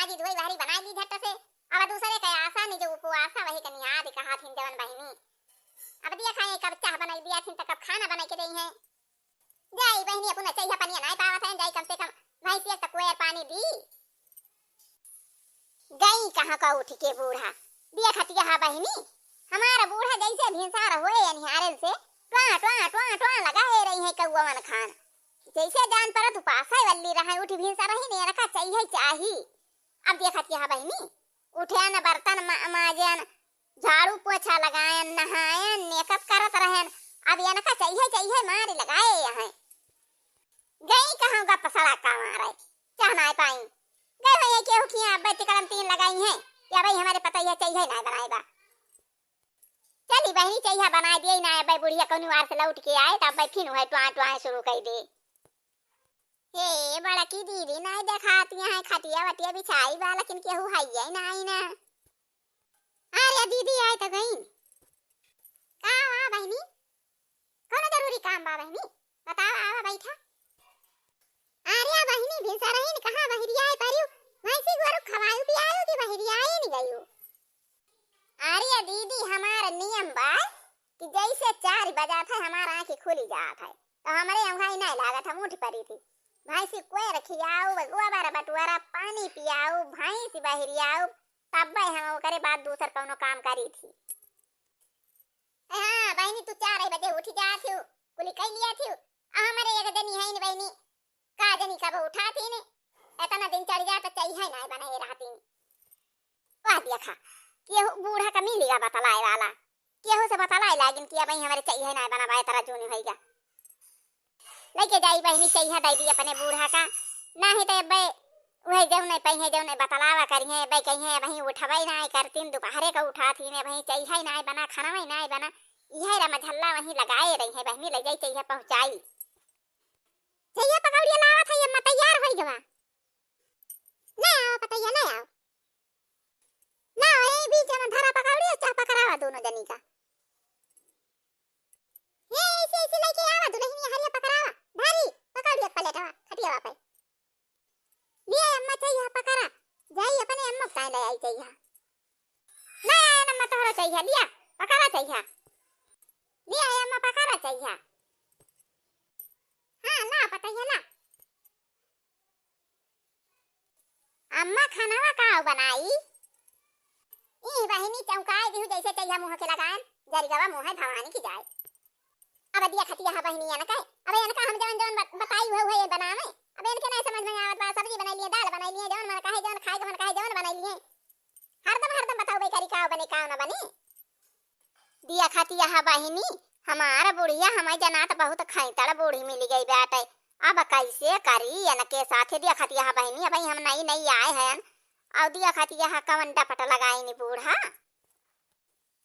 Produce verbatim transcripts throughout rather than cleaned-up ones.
जी धोई बहरी बनाई ली झट से। अब दूसरे के आशा नहीं, जो उपवासा वही कनी आदि कहा थी जवन बहिनी। अब देखा है कब चाह बनाई दिया थी तो कब खाना बनाई के देई है। जाई बहिनी, अपन चैहा पनिया नाय पावत है, जाई कम से कम भैंसिया त कोयर पानी दी। गई कहाँ का उठ के बूढ़ा, देखत यहा बहिनी, हमारा बूढ़ा जैसे भिनसार होए अनिहारन से ट्वा, ट्वा, ट्वा, ट्वा लगा है रही है कौवन खान। जैसे जान परत उपास है वल्ली रहे, उठ भिनसार ही नहीं रखा, चाहिए चाही। अब देखत यहा बहिनी, उठेन, बर्तन मा-, माजेन, झाड़ू पोछा लगाएन, नहाएन, मेकअप करत रहेन। अब इनका चाहिए, चाहिए मारे लगाए यहाँ। गई कहाँ गप सड़ा का मारे, चाह नाय पाई। गए हो ये केहू किया, अब तिकड़म तीन लगाई हैं कि अब हमारे पता यह चाहिए ना बनाए बा। चली बहिनी, चाहिए बनाए दिए ना, अब बुढ़िया कौनी वार से लौट के आए, तब फिर वह ट्वां ट्वां शुरू कर दे। हे बड़की दीदी, नाय देखाती हैं, खटिया वटिया बिछाई बा, लेकिन केहू हइये नाई ना। अरे दीदी, आए तो गई। का बा बहिनी? कौनो जरूरी काम बा बहिनी? बताओ, आवा बैठा। अरे बहिनी, भिनसरहिन कहाँ बहिरियाए परियो? भैंसी गोरू खवायु पियायु कि बहिरियाए नि गयु? अरे दीदी, हमार नियम बा कि जैसे चार बजात है, हमार आँखी खुली जात है, तो हमरे यहाँ ही नहीं लागत, हम उठ पड़ी थी। भैंसी कोयर खियाऊ, गोबर बटुआरा, पानी पियाऊ, भैंस बहिरियाऊ, तब्बे हम ओकरे बाद दूसर कौनो काम करी थी। ए हाँ बहिनी, तू चार बजे उठ जात हो, कुली कई लिया थी, आ हमरे एक जनी है न बहिनी, का जनी कब उठातीन, इतना दिन चढ़ जात, चाहिए ना बनाए रहतीन। वाह देखा, केहू बूढ़ा का मिलिगा बतलाए वाला, केहू से बतलाए लागिन कि अब हमरे चाहिए ना बनावा, इतना जून होइगा। लेके जाई बहिनी, चाहिए दे दी अपने बूढ़ा का, नाही तो अब्बे वह जौन नहीं पई है, जौन नहीं बतलावा करी है, अब्बे कही है, वहीं उठबे ना करतीन, दोपहरे का उठातीन, वहीं चाहिए ना बना, खाना वहीं ना बना, यह रा मझल्ला वहीं लगाए रही है बहिनी, ले जाई चाहिए पहुँचाई। चाहिए पकौड़िया लावत है, अम्मा तैयार होई गवा। ले आओ पतैया, ले आओ। ले आओ, ए बीच में धरा पकौड़ी और चाह पकड़ावा दोनों जनी का। ये ऐसे, ऐसे लेके आवा दुल्हनिया, हरिया पकड़ावा। धरी पकौड़ी एक प्लेटवा खटियावा पे। ले अम्मा चाहिए पकड़ा। जाई अपने अम्मा का ले आई चाहिए। ले आया अम्मा तोहरा चाहिए, लिया पकड़ा चाहिए। ले आया अम्मा पकड़ा चाहिए। हाँ, ला पतैया ला। अम्मा, खानावा का बनाई? ई बहिनी चौंकाए दिहु, जैसे चैहा मुँह के लगाएन, जरिगवा मुँह है भवानी की जाए। अब दिया खतिया है बहिनी इनका, अब इनका हम जवन जवन बत-, बताई हुए हुए ये बनावे। अब इनके नहीं समझ में आवत बा, सब्जी बनाई लिए, दाल बनाई लिए, जवन मन कहे, जवन खाए के मन कहे, जवन बनाई लिए। हरदम हरदम बताओ बे करी का बने का न बने। दिया खतिया है बहिनी, हमार बुढ़िया हमें जनात बहुत खैतड़ बूढ़ी मिल गई बाटे। अब कैसे करी इनके साथे? दिया खतिया है बहिनी, अब हम नई नई आए हैं। और दिया खतिया है कवन डपट लगाई नी बूढ़ा।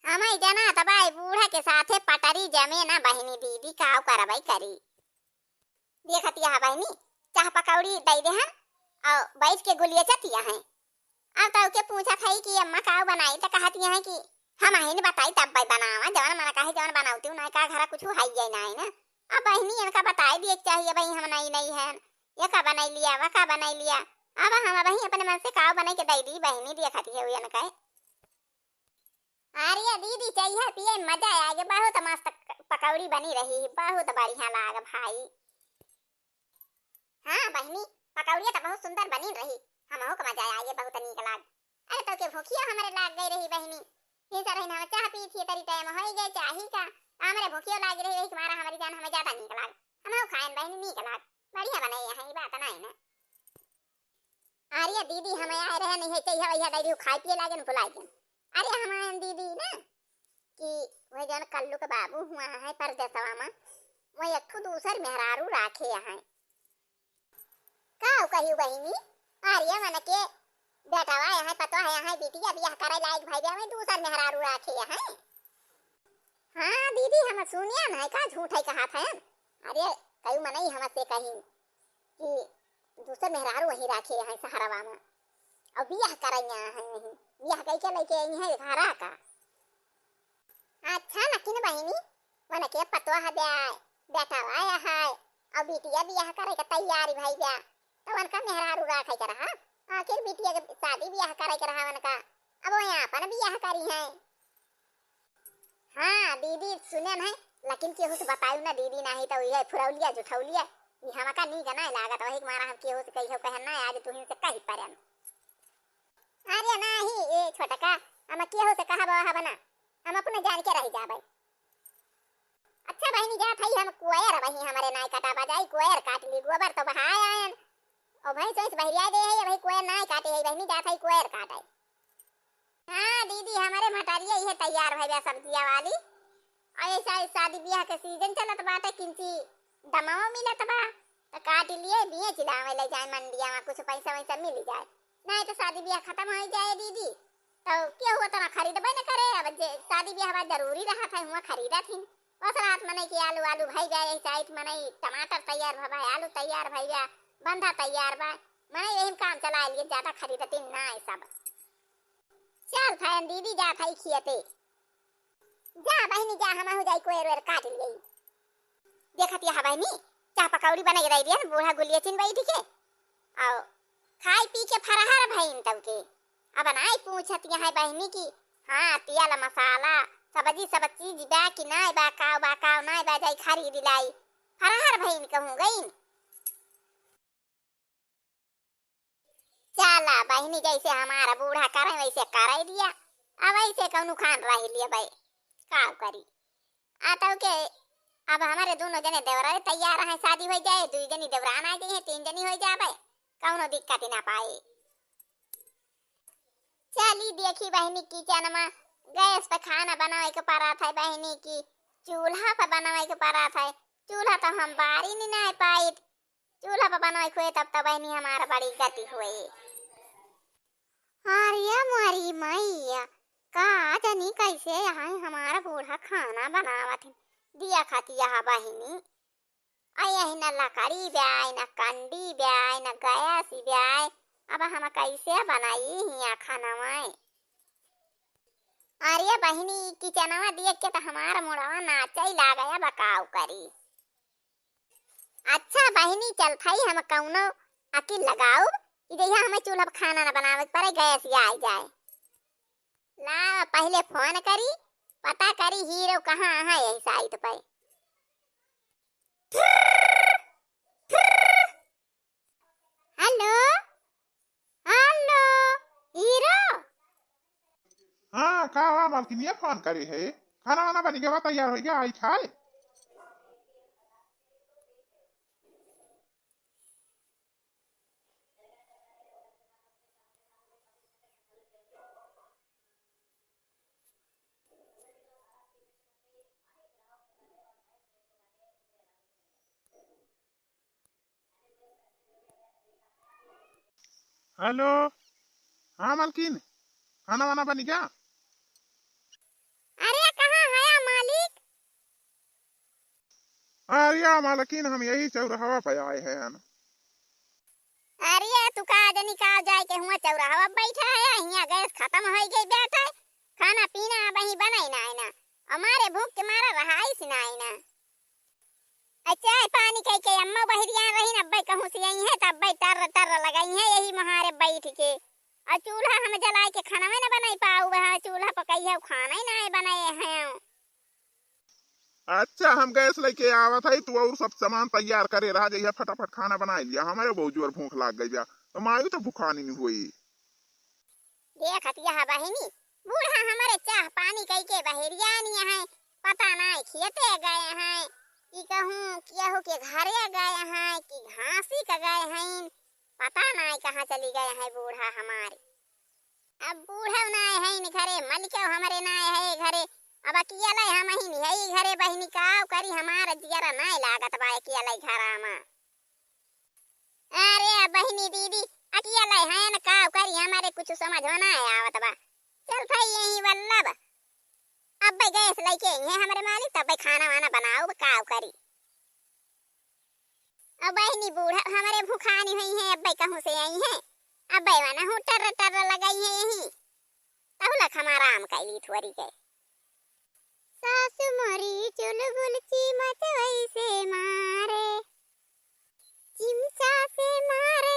हमें जनात बाई बूढ़ा के साथे पटरी जमे ना बहिनी दीदी, काव करवाई करी। देखतिया है बहिनी, चाह पकौड़ी दे दे हैं और बैठ के गुलिया चतिया हैं। अब तो के पूछत है कि अम्मा का बनाई, तो कहतिया है कि हम ही न बताई तब भाई बनावा, जवन मन कहे जवन बनावती हूँ, ना का घरा कुछ है ये ना है ना। अब बहिनी इनका बताई दिए के चाहिए, भाई हम नहीं नहीं है, ये का बनाई लिया, वह का बनाई लिया। अब हम वही अपने मन से का बनाई के दे दी बहिनी, देखती है इनका। अरे दीदी, चाहिए पिए मजा आ गया, बहुत मस्त क-, पकौड़ी बनी रही, बहुत बढ़िया लाग भाई। हाँ बहिनी, पकौड़िया तो बहुत सुंदर बनी रही, हमहू के मजा आ गया, बहुत नीक लाग। अरे तो के भूखिया हमरे लाग गई रही बहिनी, फिर से रही हम चाह पी थी, तरी टाइम हो गए चाही का, हमरे भूखियो लाग रही, रही तुम्हारा हमारी जान हमें ज्यादा नीक लाग, हमहू खाएन बहिनी, नीक लाग, बढ़िया बनाई है, ये बात नहीं ना। अरे दीदी, हम आए रहे नहीं है, चाहिए भैया दे दियो, खाए पिए लागे न भुलाए के। अरे हम आए दीदी ना कि वह जौन कल्लू के बाबू हुआ है परदेसवा में, वह एक ठो दूसर मेहरारू राखे हैं। का कही बहिनी, अरे मन के बेटवा यहाँ पतवा है, यहाँ बिटिया बियाह करे लायक भाई बे, वह दूसर मेहरारू राखे हैं। हाँ दीदी, हम सुनिया नहीं का झूठ है कहा था। अरे कई मनई हमसे कही कि दूसर मेहरारू वहीं राखे हैं सहरवा में, और बियाह करैया हैं वहीं, बियाह कई के लेके आई हैं घरा का। अच्छा, लेकिन बहिनी, उनके पतोह बे-, बेटवा है, और बिटिया बियाह करे के तैयारी भई बे, तो उनका मेहरारू राखे के रहा। आखिर बिटिया के शादी बियाह करे के रहा उनका, अब वो आपन बियाह करी हैं। हाँ दीदी, सुनेन है, लेकिन केहू से बतायू ना दीदी, नाही तो यह फुरौलिया जुठौलिया, ई हमका नीक नाय लागत, वही के मारा हम केहू से कहियो कहन ना, आज तुहिन से कही परन। अरे नाही ए छोटका, हम केहू से कहब वहब ना, हम अपने जान के रह जाबे। अच्छा बहिनी, जात हई हम कोयर, वही हमरे नाय कटाबा जाई, कोयर काट ली, गोबर तो बहाय आयन, और भैंस वैंस बहरिया दे है, वही कोयर नाय काटे है बहिनी, जात हई कोयर काटे। हाँ दीदी, हमरे मटरिया इहे तैयार भइबा सब्जिया वाली। और ऐसा शादी बियाह के सीजन चलत बाटे, किंची दमाओ मिलत बा, तो काट लिए, बेच लावे ले जाए मंडिया में, कुछ पैसा वैसा मिल जाए, नहीं तो शादी बियाह खत्म हो जाए दीदी, तो केहू उतना खरीदबे न करे। अब जे शादी बियाह बा जरूरी रहत है, हुआ खरीदत हिन। बस रात मनई के आलू, आलू भई जाए, ऐसा आइत मनई टमाटर तैयार भा, आलू तैयार भई बा, बंधा तैयार बा, मनई यही में काम चला लिए, ज्यादा खरीदती ना है सब। चल फैन दीदी, जा थाई खियते। जा बहिनी जा, हमहू जाई कोयर वेर काट लिए। देखत यह बहिनी, चाह पकौड़ी बना के दे दिया बूढ़ा गुलिया चिन बैठ के। आओ, खाई पी के फरहर भइन तब के। अब नाई पूछत यहाँ बहिनी की, हाँ, तेल मसाला, सब्जी, सब चीज बा कि नाई बा, काव बा, काव नाई बा, जाई खरीद लाई। फरहर भइन कहूँ गइन। चला बहिनी, जैसे हमारा बूढ़ा करे वैसे करे दिया, अब ऐसे कौनो खान रह लिया भाई, का करी। आ तब के अब हमारे दोनों जने देवरा तैयार हैं, शादी हो जाए, दुई जनी देवरान आ गई है, तीन जनी हो जाबे, कौनो दिक्कत ना पाए। चली देखी बहिनी, किचन में गैस पे खाना बनावे के पड़त है बहिनी की, चूल्हा पे बनावे के पड़त है। चूल्हा तो हम बारी नहीं ना पाइत, चूल्हा पे बनावे के हुए तब तो बहिनी हमारा बड़ी गति हुए। अरे मोरी मैया, का जानी कैसे यहाँ हमारा बूढ़ा खाना बनावत है। दिया खाती यहाँ बहिनी, आ यही न लकड़ी ब्याय, न कंडी ब्याय, न गैस ब्याय। अब हम कैसे बनाई हियाँ खानवा? अरे बहिनी, किचनवा देख के तो हमार मुड़वा नाचे लागे, अब काव करी। अच्छा बहिनी, चल थई हम कौनो अकिल लगाउब, ई जइहा हमें चूल्हा पर खाना न बनावे के पड़े, गैस आइ जाए। ला पहिले फोन करी, पता करी हीरो कहाँ है यही साइट पे। हेलो, हेलो, हीरो। हाँ, का हुआ मालकिन, ये फोन करे है? खाना वाना बन गया, तैयार हो गया, आई खाए। हेलो, हाँ मालकिन, खाना वाना बनी क्या? अरे कहाँ हया मालिक? अरे मालकिन, हम यही चौराहा पे आए हैं। अरे तू का जनी का जाए के हुआ चौराहा बैठा है, हियाँ गैस खत्म हो गई बैठा है, खाना पीना अब ही बनाई ना है ना, हमारे भूख के मारा रहाइस ना है ना। आ चाय पानी कई के अम्मा बहरिया रही न, अब्बे कहूँ से आई है, तब अब्बे टर्र टर्र लगाई है यही महारे बैठ के। आ चूल्हा हम जलाए के खाना में न बनाई पाऊ, वह चूल्हा पकाई है, खाना ही ना बनाए हैं। अच्छा, हम गैस लेके आवत है, तू और सब सामान तैयार करे रहा, जइहा फटाफट खाना बनाए लिया, हमारे बहुत जोर भूख लाग गई बा, तो मायू तो भुखानी नहीं हुई। देखत यह बहिनी, बूढ़ा हमरे चाह पानी कई के बहरिया नहीं है, पता नाई खियते गए हैं, कि कहूँ केहू के घरे गए हैं, कि घासी के गए हैं, पता नाई कहाँ चली गए हैं बूढ़ा हमारे। अब बूढ़ा नाई है इन घरे, मलिको हमरे नाई है घरे, अब अकेले हम ही नहीं है घरे बहिनी, काव करी, हमारा जियरा नाई लागत बा अकेले घरा में। अरे बहिनी दीदी, अकेले हैं न, काव करी, हमारे कुछ समझ में ना आवत बा। चल भाई यही वल्लभ, अब्बे गैस लेके आई है हमरे मालिक, तब्बे खाना वाना बनाउब, काव करी। अब बहिनी बूढ़ा हमरे भुखानी हुई है, अब्बे कहूँ से आई है, अब्बे वाना हूँ टर्र टर्र लगाई है यही, तहुलक हम आराम कैली थोरी के। सासु मोरी चुलबुल चिमच वैसे मारे, चिमचा से मारे